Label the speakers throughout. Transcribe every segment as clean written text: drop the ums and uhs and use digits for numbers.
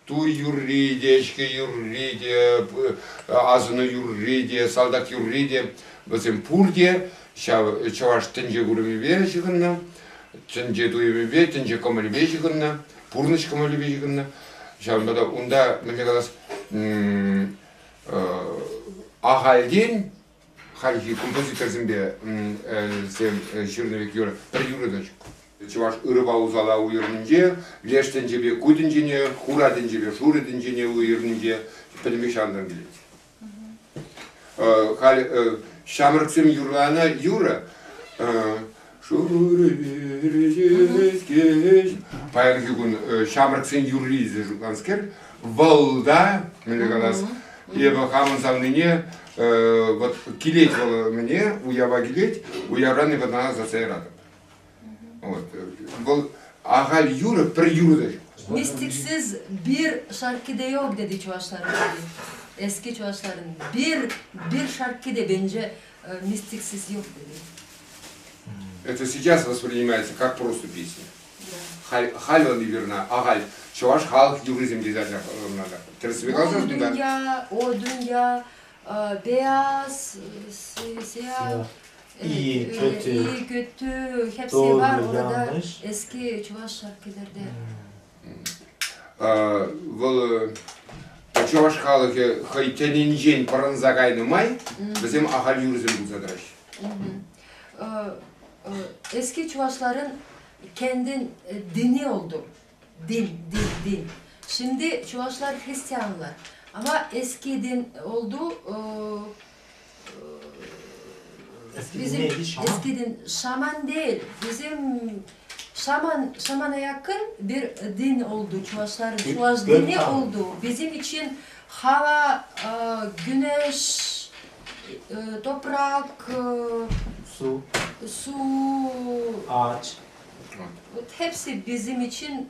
Speaker 1: Туй юрри те, ӗҫкӗ юрри те, асӑну юрри те, салтак юрри те, вӗсем пурте ҫав чӑваш тӗнче курӑмӗпе ҫыхӑннӑ, тӗнче туйӑмӗпе, тӗнче кӑмӑлӗпе ҫыхӑннӑ, пурнӑҫ кӑмӑлӗпе ҫыхӑннӑ. Ҫавӑнпа та унта, мӗнле калас, ахальтен хальхи композиторсемпе ҫырнӑ пек юрӑ пӗр юрӑ та ҫук. Чӑваш ырӑпа усала уйӑрнинче, леш тӗнчепе ку тӗнчене, хура тӗнчепе шурӑ тӗнчене уйӑрнинче пӗтӗмпех ҫавӑнтан килет. Халь ҫамрӑксем юрланӑ юрӑ Шурӑ пирӗҫ паянхи кун ҫамрӑксен юрри тесе шутланскер, вӑл та, мӗнле калас, эпӗ хамӑн савнине вот килет вӑл мӗне, уява килет, уявран эпӗ ӑна ӑсатса яратӑп. Вот. Вӑл ахаль юрӑ пӗр юрӑ та ҫук.
Speaker 2: Мистиксіз bir şarkı da yok dedi Çuvaşların dedi. Eski Çuvaşların bir şarkı da bence mistiksiz yok dedi.
Speaker 1: Это сейчас воспринимается как просто песня. Халь он верна, ахаль чӑваш халӑх юррисем тесе ӑнланатӑр. Тӗрӗссипе каласан,
Speaker 2: O dünya, o dünya beyaz, siyah,
Speaker 3: İyi, kötü,
Speaker 2: iyi, kötü hepsi
Speaker 3: doğru,
Speaker 2: var orada
Speaker 3: yanlış.
Speaker 2: Eski Çuvaş şarkılarda.
Speaker 1: Вӑл чӑваш халӑхӗ хӑй тӗнӗнчен пӑрӑнса кайнӑ май вӗсем ахаль юрӑсем пулса тӑраҫҫӗ.
Speaker 2: Eski Çuvaşların kendi dini oldu. Din, din, din. Şimdi Çuvaşlar Hristiyanlar. Ama eski din oldu.
Speaker 3: Eski din
Speaker 2: Bizim
Speaker 3: neydi? Şaman.
Speaker 2: Eski din şaman değil. Bizim şaman şamana yakın bir din oldu Çuvaşların. Çuvaş
Speaker 3: Gök
Speaker 2: dini
Speaker 3: tanrı.
Speaker 2: oldu. Bizim için hava, güneş, toprak,
Speaker 3: Su,
Speaker 2: su,
Speaker 3: ağaç,
Speaker 2: hepsi bizim için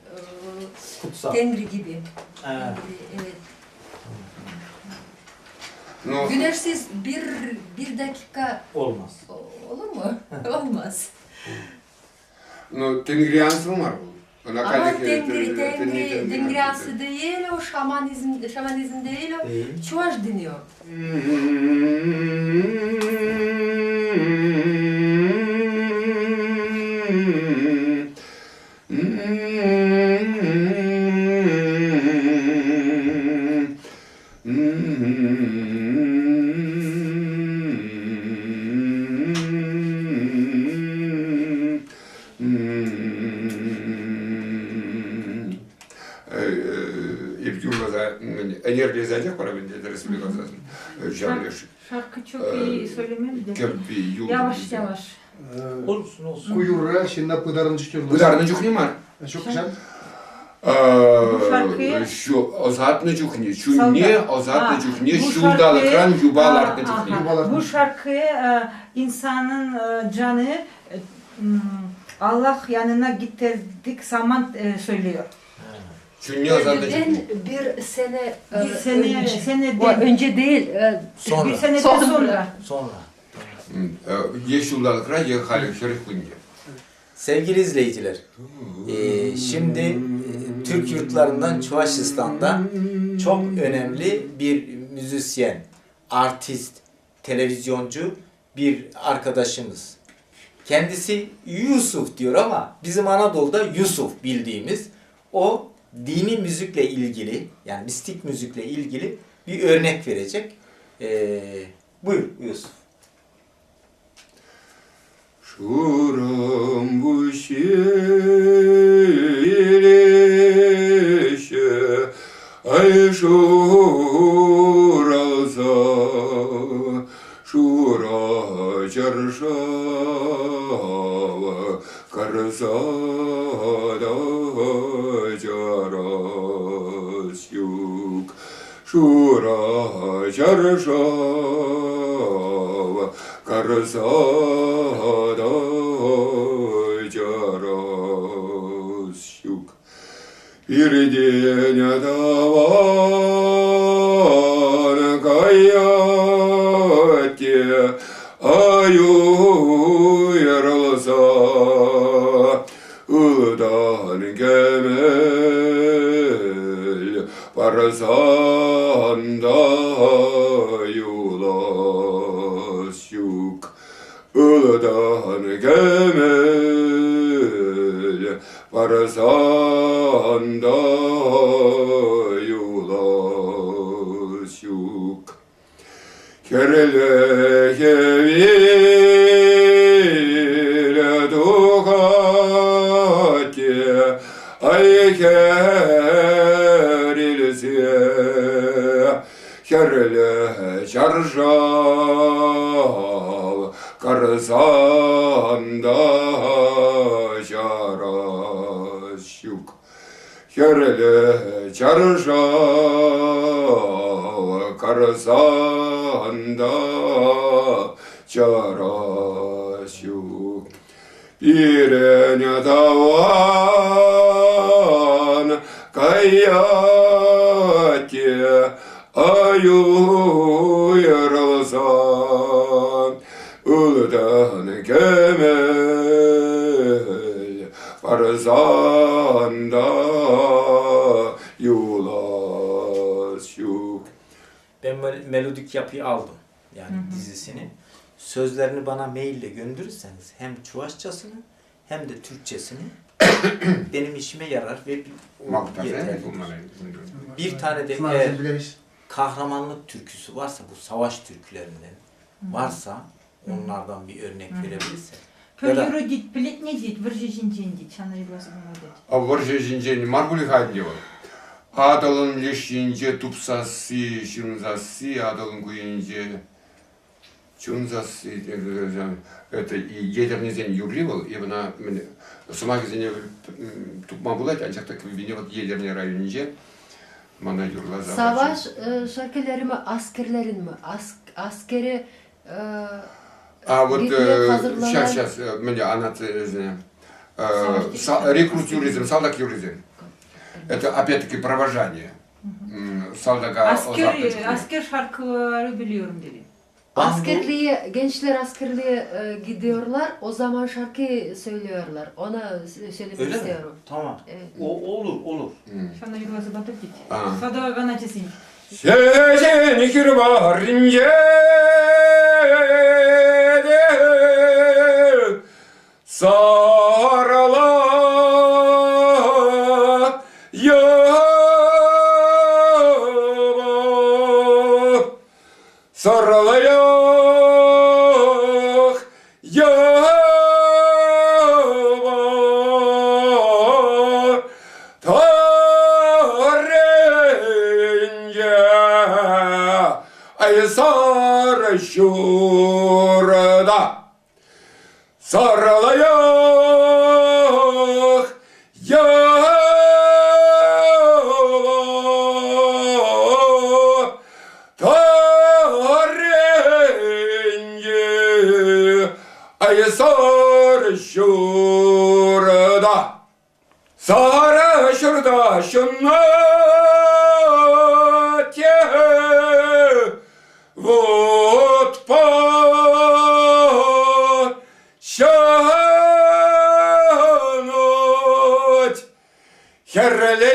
Speaker 3: kutsal.
Speaker 2: Tengri gibi.
Speaker 3: Evet.
Speaker 2: Tengri, evet.
Speaker 1: Но
Speaker 2: Güneşsiz bir dakika
Speaker 3: Olmaz.
Speaker 2: Olur mu? Olmaz.
Speaker 1: Но тенгрианство мар вӑл. Ӑна
Speaker 2: Ama
Speaker 1: каллех
Speaker 2: Tengri, Tengri, Tengriansı değil o, şamanizm, şamanizm değil o,
Speaker 3: Değil.
Speaker 2: Çuvaş dini o.
Speaker 1: Эп юрласа ӗнерлесе анчах вара ӗнтӗ тӗрӗссипе каласан ҫав
Speaker 4: Şarkı çok iyi söylemem de.
Speaker 1: кӗвви юрӑ.
Speaker 4: Yavaş yavaş.
Speaker 3: Olsun olsun.
Speaker 5: Ку юрра ҫынна пытарнӑ чухне юрлаҫҫӗ.
Speaker 1: Пытарнӑ чухне мар.
Speaker 5: Ҫук ҫав.
Speaker 4: Bu şarkıyı-
Speaker 1: Ҫу ӑсатнӑ чухне, чунне ӑсатнӑ
Speaker 4: Ha,
Speaker 1: чухне,
Speaker 4: bu
Speaker 1: ҫулталӑкран
Speaker 4: şarkıyı-
Speaker 1: юпа
Speaker 4: Ha,
Speaker 1: лартнӑ
Speaker 4: aha.
Speaker 1: чухне.
Speaker 5: Юпа лартнӑ.
Speaker 4: Bu şarkıyı insanın canı Allah yanına getirdik zaman söylüyor.
Speaker 1: Чунне ӑсатнӑ
Speaker 2: Öldüden
Speaker 1: чухне.
Speaker 2: bir sene
Speaker 4: Bir sene,
Speaker 2: önce.
Speaker 4: seneden,
Speaker 2: Önce değil,
Speaker 4: bir
Speaker 3: Sonra.
Speaker 4: seneden
Speaker 2: Sonra.
Speaker 4: sonra.
Speaker 3: Sonra.
Speaker 1: Е ҫулталӑкра, е халӗ хӗрӗх кунне.
Speaker 3: Sevgili izleyiciler, şimdi Türk yurtlarından Çuvaşistan'da çok önemli bir müzisyen, artist, televizyoncu bir arkadaşımız. Kendisi Yusuf diyor ama bizim Anadolu'da Yusuf bildiğimiz o dini müzikle ilgili, yani mistik müzikle ilgili bir örnek verecek. Buyur Yusuf.
Speaker 1: Шурӑм пуҫ ай шуралса, шура чаршава карса да чарас ҫук. Шура чаршава карса да чарас ҫук. Пиртен тӑван каять те ай уйрӑлса, ылтӑн кӗмӗл Парсан та юлас ҫук. Ылтӑн кӗмӗл парсан та юлас ҫук. Хӗрлӗ хӗвел тухать те, ай хӗрелсе, хӗрлӗ чаршав карсан та ҫарас ҫук. Хӗрлӗ чаршав карсан та чарас ҫук. Пирӗн тӑван каять те уйрӑлса ылтӑн кӗмӗл парсан та юлас ҫук.
Speaker 3: Ben melodik yapıyı aldım. Yani dizisini. Sözlerini bana maille gönderirseniz hem Çuvaşçasını hem de Türkçesini benim işime yarar ve yeterlidir. Bir tane de eğer kahramanlık türküsü varsa bu savaş türkülerinden varsa onlardan bir örnek verebilirse. Ya da
Speaker 4: Пӗр юрӑ тет, пӗлетне тет, вӑрҫӑ ҫинчен тет, ҫавна юрласа пама тет.
Speaker 1: Вӑрҫӑ ҫинчен мар пуль-ха ӗнтӗ вӑл. Атӑлӑн леш енче тупсасси, ҫын сасси, Атӑлӑн ку енче чун сасси. Это Етӗрнесен юрри вӑл. Эп ӑна мӗн сӑмахӗсене тупма пулать, анчах та кӗввине вот Етӗрне районӗнче мана юрласа
Speaker 2: Savaş şarkıları mı, askerlerin mi? Askeri
Speaker 1: А вот
Speaker 2: gitmeye hazırlanan
Speaker 1: сейчас, сейчас, мӗнле анат рекрут юррисем, салтак юррисем. Это опять-таки провожание. Салтака
Speaker 4: Asker, asker şarkıları biliyorum dedi.
Speaker 2: Askerliğe, gençler askerliğe gidiyorlar, o zaman şarkı söylüyorlar. Ona söylemek
Speaker 3: Öyle mi?
Speaker 2: istiyorum.
Speaker 3: Tamam.
Speaker 2: Evet.
Speaker 3: O olur olur.
Speaker 4: Ҫавна юрласа патӑр тет.
Speaker 1: А.
Speaker 4: Садовагана тесен.
Speaker 1: Ҫеҫен хир варринче сарӑла йӑва сарӑлаях йӑва тӑрринче ай сарӑ ҫурта сарӑлаях йӑва тӑрринче ай сарӑ ҫурта сарӑ ҫурта ҫунать вутпа ҫунать хӗрлӗ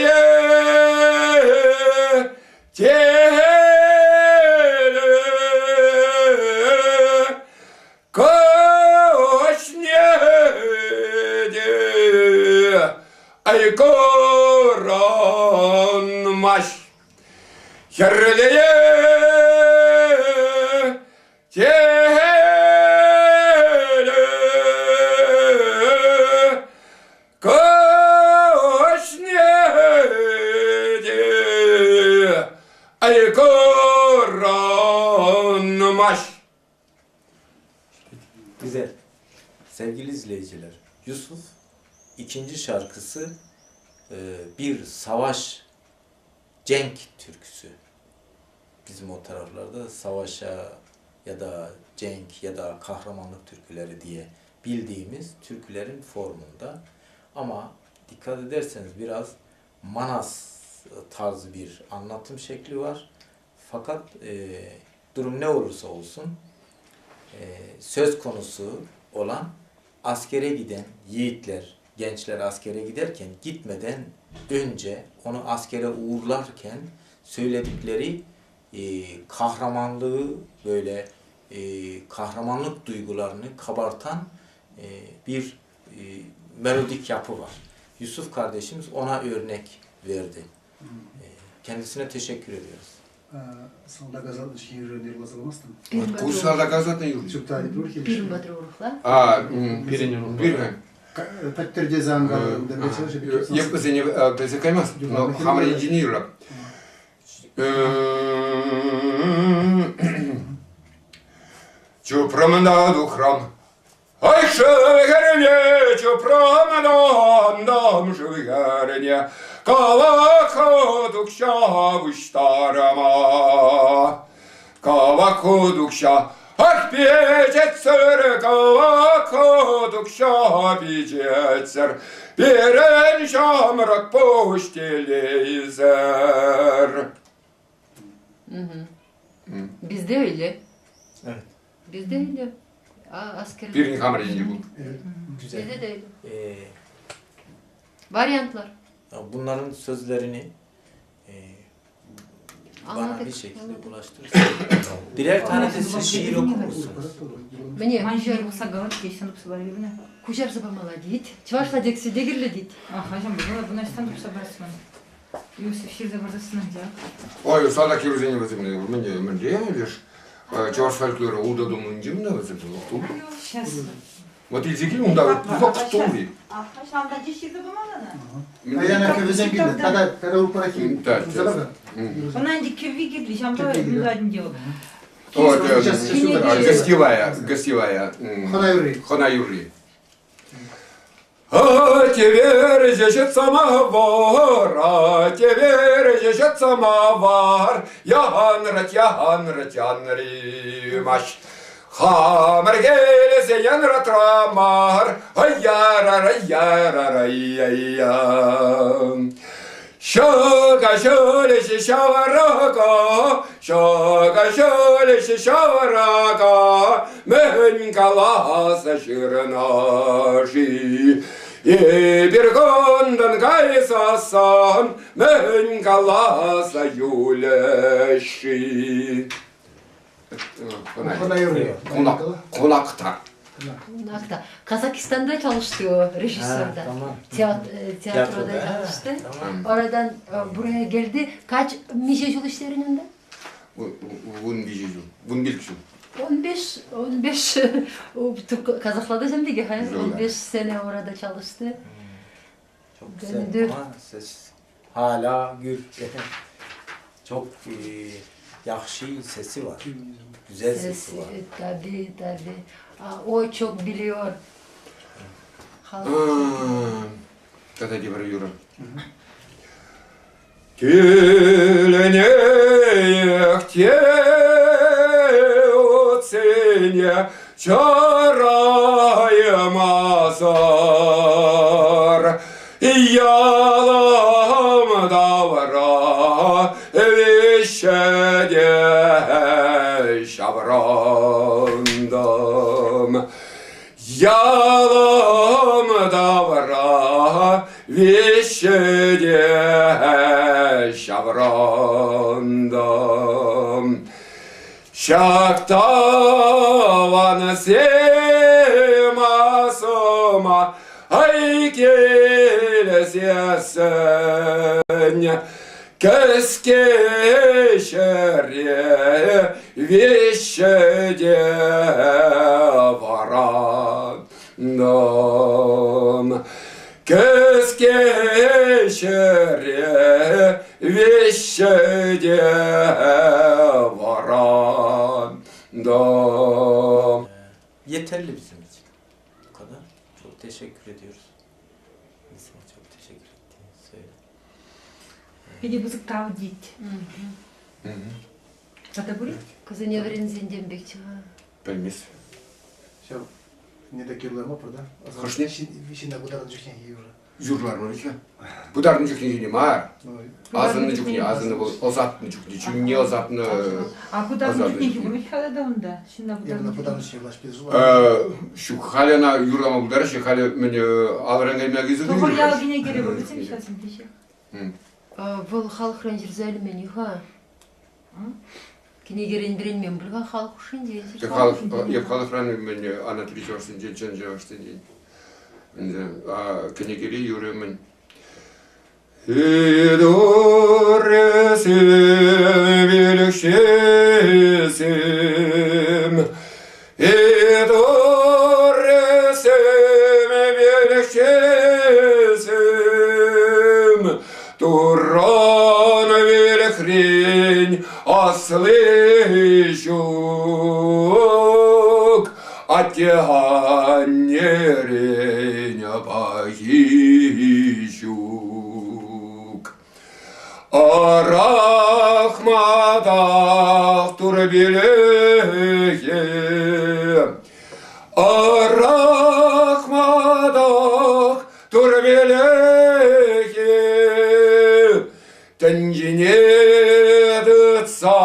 Speaker 1: теле каҫне те ай курӑнмасть. Хӗрлӗ теле каҫне те ай курӑнмасть.
Speaker 3: Güzel. Sevgili izleyiciler, Yusuf ikinci şarkısı bir savaş cenk türküsü. Bizim o taraflarda savaşa ya da cenk ya da kahramanlık türküleri diye bildiğimiz türkülerin formunda. Ama dikkat ederseniz biraz Manas tarzı bir anlatım şekli var. Fakat durum ne olursa olsun söz konusu olan askere giden yiğitler, gençler askere giderken gitmeden önce onu askere uğurlarken Söyledikleri kahramanlığı böyle kahramanlık duygularını kabartan bir melodik yapı var. Yusuf kardeşimiz ona örnek verdi. Kendisine teşekkür ediyoruz.
Speaker 5: Салтак ӑсатнӑ ҫын юрласа памастӑн.
Speaker 1: Ку салтака ӑсатнӑ юрри.
Speaker 5: Чуптарӗ пур-и?
Speaker 2: Пирӗн патра урӑхла.
Speaker 1: А, пирӗн.
Speaker 5: Пӗттӗр тесе ан калӑн.
Speaker 1: Эп вӗсене пӗлсе каймасть, но хамӑр енчине юрап. Чупрӑм та тухрӑм, ай шыв хӗрне, чупрӑм та антӑм шыв хӗрне, кӑвак хутукҫа пуҫтарма. Кӑвак хутукҫа, ах, пичетсӗр, кӑвак хутукҫа пичетсӗр, пирӗн ҫамрӑк пуҫ телейсӗр.
Speaker 2: Bizde öyle.
Speaker 3: Evet.
Speaker 2: Bizde öyle. Asker.
Speaker 1: Пирӗн хамӑр енче пул.
Speaker 3: Güzel.
Speaker 2: Bizde de öyle. Varyantlar.
Speaker 3: Ya bunların sözlerini bana
Speaker 2: Anladık,
Speaker 3: bir şekilde
Speaker 2: anladık.
Speaker 3: ulaştırırsanız. Birer tane de siz şiir okur musunuz?
Speaker 2: Мне
Speaker 4: Ман ҫын пӑхса калать, ҫын тупса парать.
Speaker 2: Куҫарса памалла тет. Чӑвашла текстӗ те кирлӗ тет.
Speaker 4: Аха, ҫын пулать, бuna ҫын тупса парасман. Юсуф ҫырса парсассӑн ӗнтӗ.
Speaker 1: Ой, салтак юррисене вӗсем мӗнле, мӗнле леш чӑваш фольклорӗ ултӑ тумлинче мӗнле вӗсем?
Speaker 4: Сейчас.
Speaker 1: Вот илсе кил унта лӑк тулли.
Speaker 4: Аха, ҫавӑнта ҫырса памалла.
Speaker 5: Аяна кӗвӗсем килнӗ. Тата тата урпарахи.
Speaker 1: Да,
Speaker 4: Ӑна ӗнтӗ кӗвви кирлӗ, ҫавӑнпа мӗн ӗнтӗ.
Speaker 1: Вот, гостевая, гостевая.
Speaker 5: Хӑна юрри.
Speaker 1: Хӑна юрри. А теперь жечет самовар, а теперь жечет самовар, янрать, янрать, янримаш. Хамар келесе янратрамар, ай-ярар, ай-ярар, ай-яй-я. Шага шөлеші шаварака, шага шөлеші шаварака, мін каласа жырнаши. Эпир кунтан кайсассӑн, мӗн каласа юлӗ-ши?
Speaker 5: Хӑна юрри.
Speaker 1: Кунак, кунакта.
Speaker 2: Кунакта. Kazakistan'da çalıştı o rejisörde.
Speaker 3: Ha, tamam.
Speaker 2: Tiyatroda
Speaker 3: Ha,
Speaker 2: çalıştı.
Speaker 3: Tamam.
Speaker 2: Oradan buraya geldi. Kaç nice yıl işlerinin
Speaker 1: 15 yıl. 15 yıl.
Speaker 2: 15, 15 o Türk Kazaklarda şimdi ki 15 sene orada çalıştı.
Speaker 3: Çok güzel
Speaker 2: Döndü.
Speaker 3: ama ses hala gür. Çok yakşı sesi var. Güzel
Speaker 2: Ses,
Speaker 3: sesi var.
Speaker 2: tabii tabii. Aa, o çok biliyor. Halk.
Speaker 1: Тата тепӗр юрӑ. Килӗнех те утсене чараймасӑр, ялам тавра виҫҫӗ те ҫаврӑнтӑм. Ялам тавра виҫҫӗ те ҫаврӑнтӑм. Ҫак тӑван сема-сӑма ай килсессӗн, кӗске ҫӗре виҫҫӗ те варантӑм. Кӗске ҫӗре виҫҫӗ те варантӑм.
Speaker 3: Yeterli bizim için. Bu kadar. Çok teşekkür ediyoruz. Kendisine çok teşekkür ettiğini söyle.
Speaker 4: Питӗ пысӑк тав тет. Тата пур-и?
Speaker 2: Kızını вӗренсен тем пек чыга.
Speaker 1: Пӗлмест.
Speaker 5: Ҫав не так юрлама пур да?
Speaker 1: Хӑшне?
Speaker 5: Ҫынна пытарнӑ чухне юрӑ.
Speaker 1: Юрларман вӗт-ха. Пытарнӑ чухне мар. Асӑннӑ чухне, асӑннӑ вӑл ӑсатнӑ чухне, чунне ӑсатнӑ.
Speaker 4: А пытарнӑ чухне пур вӗт-ха тата унта? Ҫынна
Speaker 5: Пытарнӑ
Speaker 4: пытарнӑ
Speaker 5: чухне влаҫ
Speaker 1: Ҫук, халӗ ӑна юрлама пултараҫҫӗ, халӗ мӗн алран кайма килсе
Speaker 4: Тӑхӑр ял кӗнекере пур вӗсем ҫавсем те.
Speaker 2: Вӑл халӑхран ҫырса илмен-и-ха? Кӗнекерен вӗренмен пуль-ха халӑх хушшинче.
Speaker 1: Халӑх, эп халӑхран мӗн Анатри чӑвашсенчен, чӑн чӑвашсенчен. Кӗнекери юрӑ мӗн Идуресем, вилӗхҫесем, Идуресем, вилӗхҫесем, Турран вилӗхрен асли ҫук, Атте-аннерен пахи ҫук. Арахматах турпилӗхе, Арахматах турпилӗхе, Тӗнчене тытса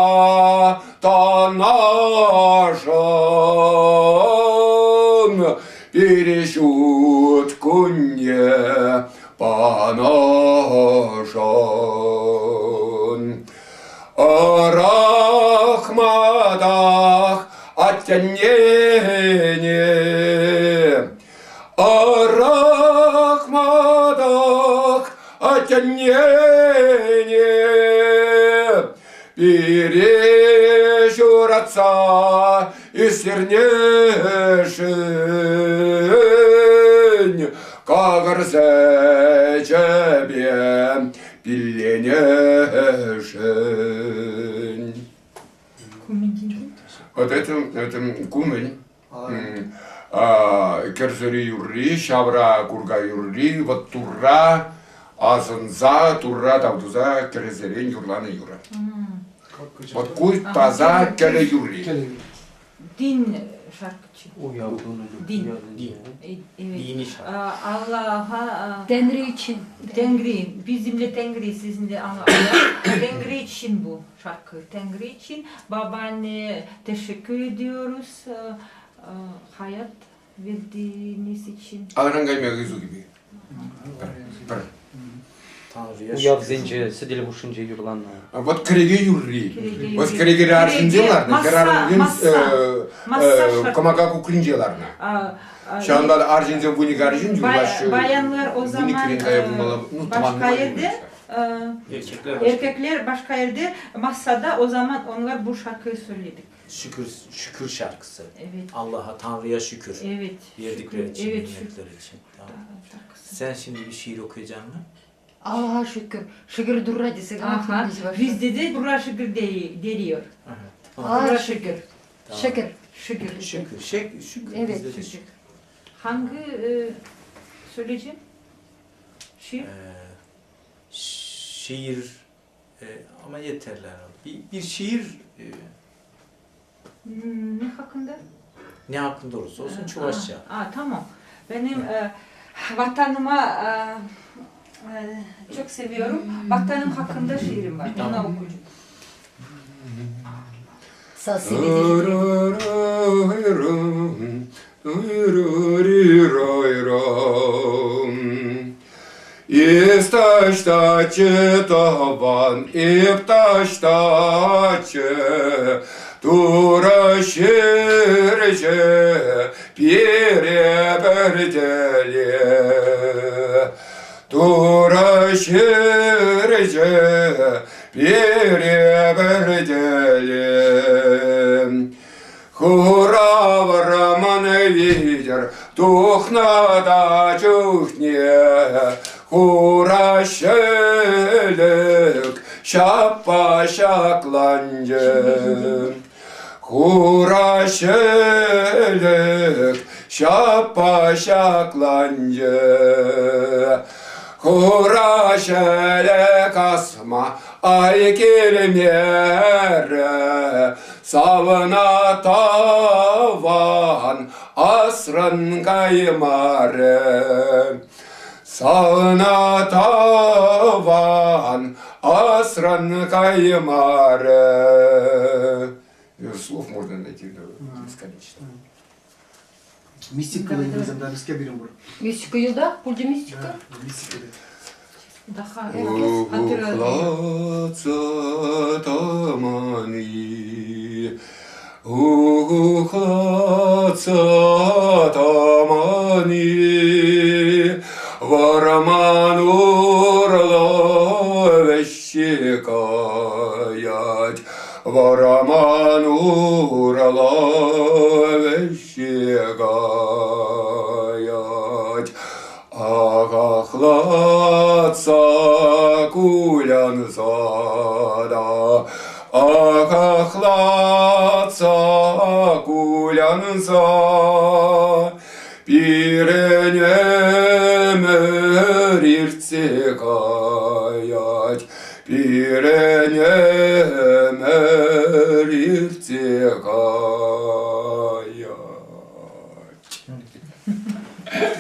Speaker 1: танашӑн пире ҫут кунне панӑшӑн. Ырахматах аттеннене, Ырахматах аттеннене, пире ҫуратса ӳстернӗшӗн кӑкӑр сӗчӗпе пилленӗшӗн. Вот это, это кумӗн. Кӗрсӗри юрри, ҫавра курка юрри, вот турра асӑнса, турра тав туса кӗрсерен юрланӑ юрӑ. Вот ку таса кӗлӗ юрри.
Speaker 4: Дин шаркычы.
Speaker 3: Дин. Dini şarkı.
Speaker 4: Allah'a
Speaker 2: Tengri için.
Speaker 4: Tengri, bizimle Tengri, sizinle Allah. Tengri için bu şarkı. Tengri için babaanne teşekkür ediyoruz. Hayat verdiğiniz için.
Speaker 1: Алран кайма ыйсу gibi. Пӗр.
Speaker 3: Tanrı'ya
Speaker 6: Уявсенче сӗтел хушшинче юрланӑ.
Speaker 1: Вот кӗреке юрри. Вот кӗрекере арҫынсем ларнӑ, хӗрарӑмсем кӑмака кукринче ларнӑ. Ҫавӑнпа арҫынсем вуник арҫын юрлаҫҫӗ.
Speaker 4: Bayanlar o zaman başka yerde
Speaker 3: Erkekler
Speaker 4: Erkekler başka yerde masada o zaman onlar bu şarkıyı söyledik.
Speaker 3: Şükür şükür şarkısı.
Speaker 4: Evet.
Speaker 3: Allah'a Tanrı'ya şükür.
Speaker 4: Evet.
Speaker 3: Verdikleri için,
Speaker 4: Evet,
Speaker 3: nimetleri için. Tamam.
Speaker 4: Şarkısı.
Speaker 3: Sen şimdi bir şiir okuyacaksın mı?
Speaker 2: Allah'a şükür. Şükür durra desek
Speaker 4: Aha. Bizde de bura şükür deniyor.
Speaker 3: Tamam.
Speaker 2: Allah'a
Speaker 4: Bura
Speaker 2: şükür.
Speaker 4: şükür.
Speaker 3: Tamam.
Speaker 2: Şükür.
Speaker 4: Şükür.
Speaker 3: Şükür. Şek, şükür.
Speaker 2: Evet,
Speaker 3: Bizde de
Speaker 4: şükür. Hangi e, söyleyeceğim? Şiir?
Speaker 3: Şiir e, ama yeterli herhalde. Bir, bir şiir e,
Speaker 4: Ne hakkında?
Speaker 3: ne hakkında olursa olsun Çuvaşça.
Speaker 4: Aa, tamam. Benim e, vatanıma e, e, çok seviyorum. Vatanım hakkında şiirim var. Ona
Speaker 3: Tamam.
Speaker 4: okuyacağım.
Speaker 1: Исташтачы таван, ипташтачы, тура шерче, пире пәрделе. Тура шерче, пире пәрделе. Хура варман ветер, тухна да чухне, хура шелек, шапа шакланчы. Хура шелек, шапа шакланчы. Хура шелек асма, ай келмере, савына таван, асран каймаре. Савына таван, асран каймаре. Слов можно найти бесконечно.
Speaker 5: Мистика
Speaker 4: Давай, давай.
Speaker 5: да, мистика берем бур.
Speaker 2: Мистика юда, пульде мистика.
Speaker 5: Мистика.
Speaker 4: Daha herkes hatırladı.
Speaker 1: Ухлатса тамани, ухлатса тамани, вӑрман урлӑ вӗҫсе каять, вӑрман урлӑ вӗҫсе каять. Ахахлатса кулянса та, ахахлатса кулянса, пирӗн ӗмӗр иртсе каять, пирӗн ӗмӗр иртсе каять.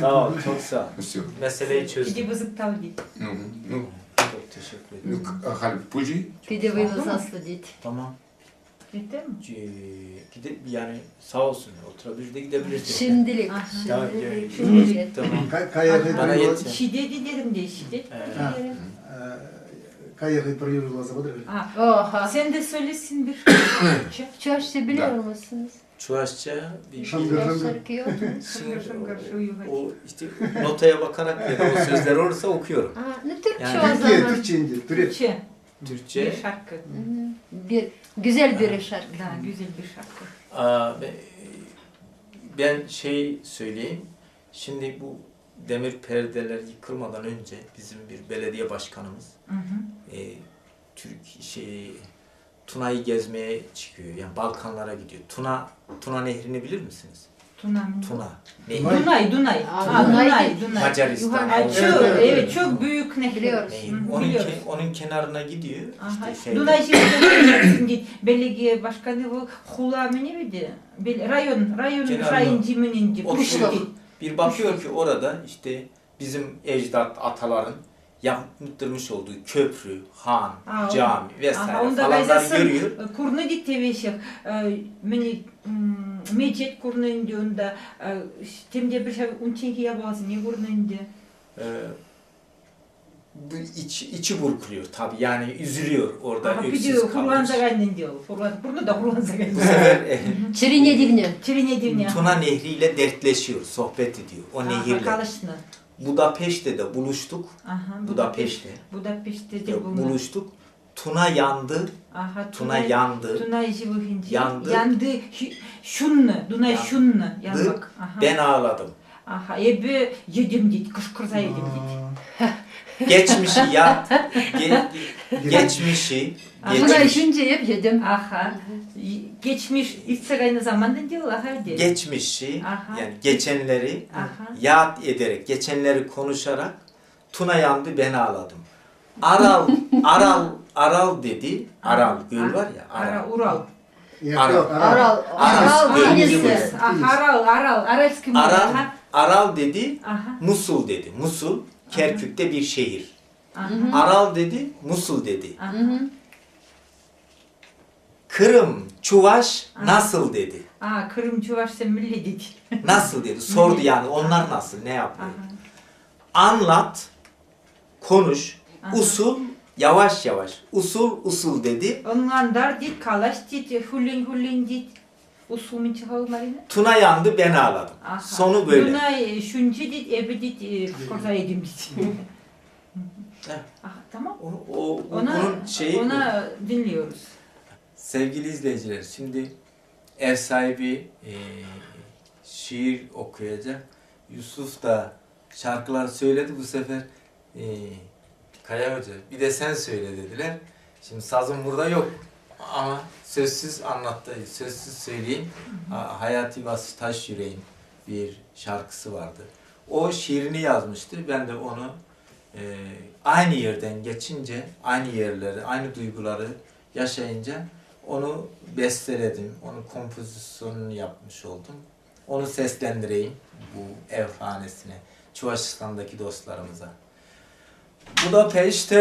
Speaker 3: Sağ ol, çok sağ ol.
Speaker 1: Всё.
Speaker 3: Meseleyi çözdüm.
Speaker 4: Иди бызыктал дейді.
Speaker 1: Ну, ну,
Speaker 3: Çok teşekkür ederim.
Speaker 1: ну, халь пулчӗ.
Speaker 2: Пиде вӑйлӑ саслӑ тет.
Speaker 3: Tamam.
Speaker 4: Yeter mi?
Speaker 3: Gide, yani sağ olsun oturabilir de gidebilirsin.
Speaker 2: Şimdilik.
Speaker 4: Aha.
Speaker 3: Tamam,
Speaker 2: Şimdilik.
Speaker 4: Şimdilik.
Speaker 3: Tamam.
Speaker 5: Кая
Speaker 3: Bana yeter.
Speaker 4: Şiddet ederim diye şiddet
Speaker 3: Evet.
Speaker 4: ederim.
Speaker 5: Кая пӗр юрласа патӑр.
Speaker 2: Oha.
Speaker 4: Sen de söylesin bir Türkçe.
Speaker 2: Чувашça biliyor musunuz?
Speaker 3: Çuvaşça bir
Speaker 5: Şangır.
Speaker 2: Чуваш şarkı yok mu?
Speaker 4: Şangır şangır şu yuva.
Speaker 3: o işte notaya bakarak ya da o sözler olursa okuyorum.
Speaker 2: Aa, ne Türkçe
Speaker 3: Yani-
Speaker 2: o
Speaker 5: Türkiye,
Speaker 2: zaman.
Speaker 5: Türkçe indi. Türe.
Speaker 4: Türkçe.
Speaker 3: Türkçe.
Speaker 4: Bir şarkı.
Speaker 2: Bir, güzel bir şarkı.
Speaker 4: Da güzel bir şarkı.
Speaker 3: Aa, ben şey söyleyeyim. Şimdi bu demir perdeler yıkılmadan önce bizim bir belediye başkanımız
Speaker 4: Hı hı.
Speaker 3: Türk şey Tuna'yı gezmeye çıkıyor. Yani Balkanlara gidiyor. Tuna Nehri'ni bilir misiniz?
Speaker 4: Tuna mı?
Speaker 3: Tuna Nehri.
Speaker 4: Dunay, Dunay.
Speaker 2: Aa,
Speaker 4: Ha,
Speaker 2: Dunay
Speaker 4: Dunay,
Speaker 2: değil.
Speaker 4: Dunay.
Speaker 3: Macaristan.
Speaker 2: Yuhan-
Speaker 4: Ay,
Speaker 3: Avrupa.
Speaker 4: çok,
Speaker 5: Evet, evet,
Speaker 4: evet, çok büyük nehir.
Speaker 2: Biliyoruz.
Speaker 3: Nehir.
Speaker 4: Hı,
Speaker 3: Onun,
Speaker 4: biliyoruz.
Speaker 3: onun kenarına gidiyor.
Speaker 4: Aha.
Speaker 3: İşte şeyde.
Speaker 4: Dunay şimdi git. Belediye başkanı bu Hula mı ne miydi? Rayon, rayon
Speaker 3: Kenarına.
Speaker 4: şayıncı mı
Speaker 3: Oturuyor. Bir bakıyor ki orada işte bizim ecdat ataların yaptırmış olduğu köprü, han,
Speaker 4: Aa,
Speaker 3: cami vesaire
Speaker 4: Aha, onda
Speaker 3: falanları
Speaker 4: gayzasın
Speaker 3: görüyor.
Speaker 4: kurnu dit teveşik. Meni mecet kurnu indi onda. Temde bir şey unçinki yabazı ne kurnu indi.
Speaker 3: Bu içi burkuluyor tabii yani üzülüyor orada
Speaker 4: Aha, bir
Speaker 3: öksüz
Speaker 4: de
Speaker 3: kalmış.
Speaker 4: Hurlanza gaynın diyor. Hurlan, kurnu da Hurlanza
Speaker 3: Bu
Speaker 4: gaynın.
Speaker 3: sefer
Speaker 2: Çirine divne.
Speaker 4: Çirine divne.
Speaker 3: Tuna Nehri ile dertleşiyor, sohbet ediyor o nehirle.
Speaker 4: Kalışını.
Speaker 3: Budapeşte'de buluştuk.
Speaker 4: Aha,
Speaker 3: Budapeşte
Speaker 4: Budapeşte de bulundu.
Speaker 3: buluştuk. Tuna yandı,
Speaker 4: Aha,
Speaker 3: Tuna yandı.
Speaker 4: Tunay jivuhinci.
Speaker 3: Yandı.
Speaker 4: Yandı. Şunnu. Dunay
Speaker 3: Yandı.
Speaker 4: şunnu. Yanmak. Aha.
Speaker 3: Ben ağladım.
Speaker 4: Aha. Ebi yedim dit. Kışkırza yedim dit.
Speaker 3: Geçmişi ya geçmişi
Speaker 2: Tuna
Speaker 3: geçmiş,
Speaker 2: işince hep yedim.
Speaker 4: Aha. Geçmiş içsek aynı zamanda diyor. Aha diyor.
Speaker 3: geçmişi
Speaker 4: Aha.
Speaker 3: yani geçenleri
Speaker 4: Aha.
Speaker 3: yad ederek, geçenleri konuşarak Tuna yandı ben ağladım. Aral, Aral, Aral dedi. Aral göl var ya Aral.
Speaker 4: Ara, Ural.
Speaker 5: Yok,
Speaker 3: Aral.
Speaker 2: Aral.
Speaker 3: Aral.
Speaker 2: Aral denizi.
Speaker 4: Aha, Aral, Aral. Aralski mi?
Speaker 3: Aral,
Speaker 4: Aha.
Speaker 3: Aral dedi,
Speaker 4: Aha.
Speaker 3: Musul dedi. Musul, Kerkük'te bir şehir.
Speaker 4: Aha.
Speaker 3: Aral dedi, Musul dedi.
Speaker 4: Aha.
Speaker 3: Kırım, Çuvaş nasıl dedi.
Speaker 4: Aa, Kırım Çuvaş sen milli dedi.
Speaker 3: Nasıl dedi. Sordu yani onlar nasıl, ne yapıyor?
Speaker 4: Aha.
Speaker 3: Anlat, konuş,
Speaker 4: Aha.
Speaker 3: usul, yavaş yavaş. Usul, usul dedi.
Speaker 4: Onlandar dit, kalaş dit, hullin hullin dit. Usul min çıkalım Marina.
Speaker 3: Tuna yandı, ben ağladım.
Speaker 4: Aha.
Speaker 3: Sonu böyle.
Speaker 4: Dunay şuncu dit, ebi dit, kışkırza yedim dit.
Speaker 3: Evet.
Speaker 4: Aha, tamam. Ona,
Speaker 3: Bunun şeyi bu.
Speaker 4: ona dinliyoruz.
Speaker 3: Sevgili izleyiciler, şimdi ev sahibi şiir okuyacak. Yusuf da şarkılar söyledi bu sefer. Kaya Hoca bir de sen söyle dediler. Şimdi sazım burada yok ama sözsüz anlattı, sözsüz söyleyeyim. Hayati Vasfi Taşyürek'in bir şarkısı vardı. O şiirini yazmıştı. Ben de onu aynı yerden geçince, aynı yerleri, aynı duyguları yaşayınca onu besteledim. Onun kompozisyonunu yapmış oldum. Onu seslendireyim bu ev hanesine, Çuvaşistan'daki dostlarımıza. Budapeşte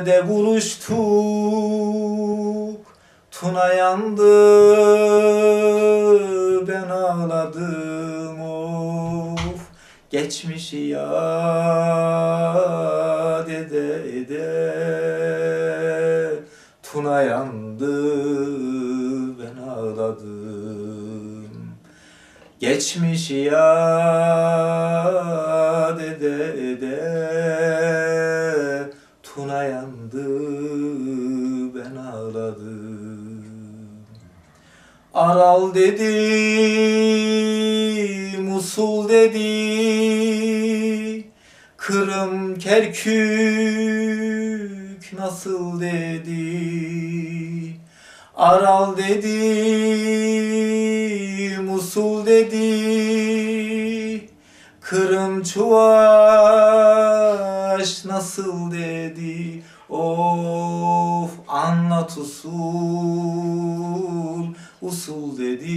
Speaker 3: de buluştuk, Tuna yandı, ben ağladım of. Geçmişi yad ede ede Tuna yandı ben ağladım. Geçmişi yad ede ede Tuna yandı ben ağladım. Aral dedi, Musul dedi, Kırım, Kerkük nasıl dedi. Aral dedi, Musul dedi, Kırım, Çuvaş nasıl dedi. Of anlat usul, usul dedi.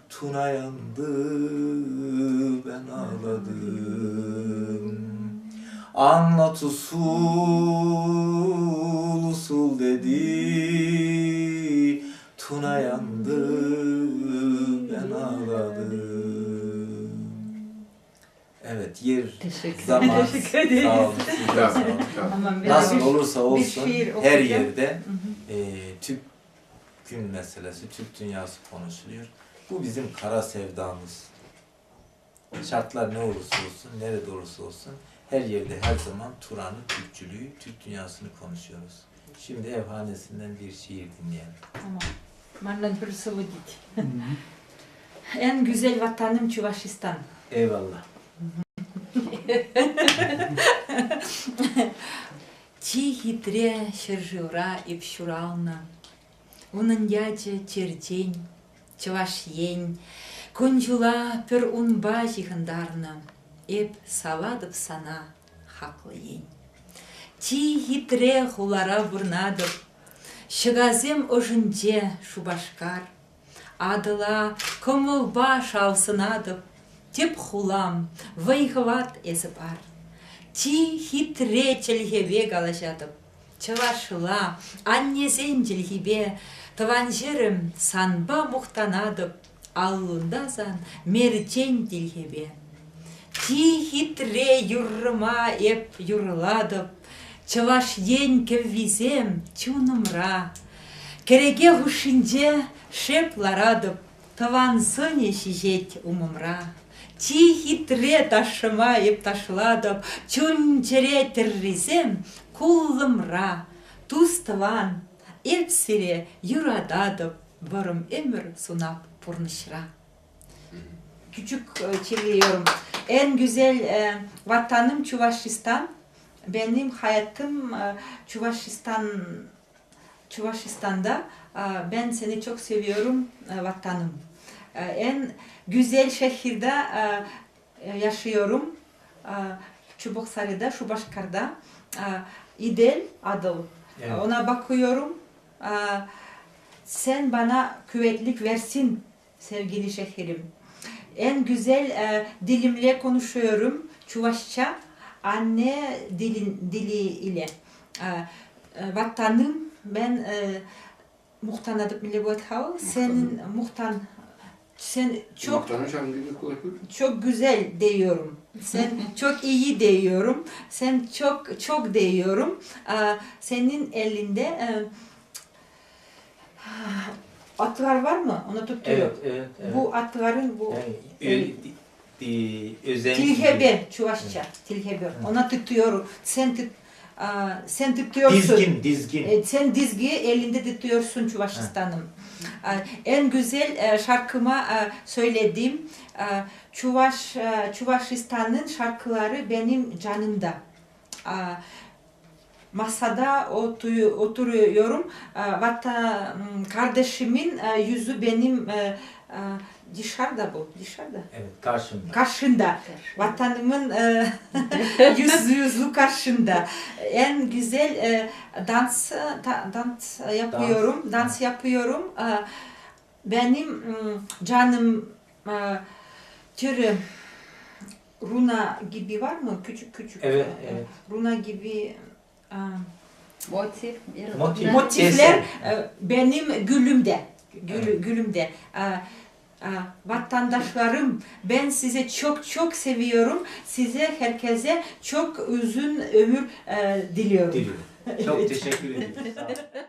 Speaker 3: Tuna yandı, ben ağladım. Anlat usul, usul dedi. Tuna yandı, ben ağladım. Evet, yer,
Speaker 4: Teşekkür,
Speaker 3: zaman,
Speaker 4: Teşekkür ederiz.
Speaker 3: sağ olun, siz de sağ olun.
Speaker 4: Tamam, ben
Speaker 3: Nasıl
Speaker 4: bir-
Speaker 3: olursa olsun
Speaker 4: şiir
Speaker 3: her
Speaker 4: okuyacağım.
Speaker 3: yerde Türk gün meselesi, Türk dünyası konuşuluyor. Bu bizim kara sevdamız. Şartlar ne olursa olsun, nerede olursa olsun her yerde her zaman Turan'ı, Türkçülüğü, Türk dünyasını konuşuyoruz. Şimdi Evhanesi'nden bir şiir dinleyelim.
Speaker 4: Tamam. Mandan bir sıvı git. En güzel vatanım Çuvaşistan.
Speaker 3: Eyvallah.
Speaker 4: Чи хитре ҫӗршывра эп ҫуралнӑ. Унӑн ячӗ черчен, Чӑваш Ен. Кун-ҫула пӗр унпа ҫыхӑнтарнӑ. Эп саватӑп сана, хаклӑ ен. Чи хитре хулара пурнатӑп. Ҫӑкасем ӑшӗнче Шупашкар. Атӑла кӑмӑлпа шалсӑнатӑп. Тӗп хулам, вӑй-хӑват эсӗ пар. Чи хитре чӗлхепе калаҫатӑп. Чӑвашла, аннесен чӗлхипе, тӑван ҫӗрӗм, санпа мухтанатӑп. Аллунта сан мерчен тилхепе. Чи хитре юррӑма эп юрлатӑп. Чӑваш Ен кӗввисем чунӑмра. Кӗреке хушшинче шеп ларатӑп. Тӑван сӑнӗ ҫиҫет умӑмра. Чи хитре ташшӑма эп ташлатӑп. Чун-чӗре тӗррисем куллӑмра. Тус-тӑван, эп сире юрататӑп. Вӑрӑм ӗмӗр сунап пурнӑҫра. Küçük çeviriyorum. En güzel vatanım Çuvaşistan. Benim hayatım Çuvaşistan Çuvaşistan'da. Ben seni çok seviyorum vatanım. En güzel şehirde yaşıyorum. Çubuksary'da, Şubaşkar'da. İdel Adıl.
Speaker 3: Evet.
Speaker 4: Ona bakıyorum. Sen bana kuvvetlik versin sevgili şehrim. En güzel dilimle konuşuyorum. Çuvaşça anne dili ile. Vatanım ben muhtanadıp senin muhtan sen çok çok güzel diyorum. Sen çok iyi diyorum. Sen çok çok diyorum. Senin elinde atlar var mı? Onu tutuyor.
Speaker 3: Evet, evet, evet.
Speaker 4: Bu atların bu
Speaker 3: Yani, özel
Speaker 4: Tilhebe Çuvaşça. Tilhebe. Ona tutuyor. Sen tutuyorsun.
Speaker 3: Dizgin, dizgin.
Speaker 4: Sen dizgi elinde tutuyorsun Çuvaşistan'ım. En güzel şarkıma söylediğim Çuvaşistan'ın şarkıları benim canımda. Masada oturuyorum. Kardeşimin yüzü benim dışarıda bu. Dışarıda.
Speaker 3: Evet, karşımda.
Speaker 4: Karşında. Vatanımın yüzü karşında. En güzel dans yapıyorum. Dans yapıyorum. Benim canım türü runa gibi var mı? Küçük küçük.
Speaker 3: Evet, evet.
Speaker 4: Runa gibi
Speaker 2: Motif.
Speaker 3: Motif.
Speaker 4: Motifler benim gülümde. Gülümde. Vatandaşlarım, ben size çok çok seviyorum. Size herkese çok uzun ömür diliyorum.
Speaker 3: Diliyorum. Çok teşekkür ederim. Sağ olun.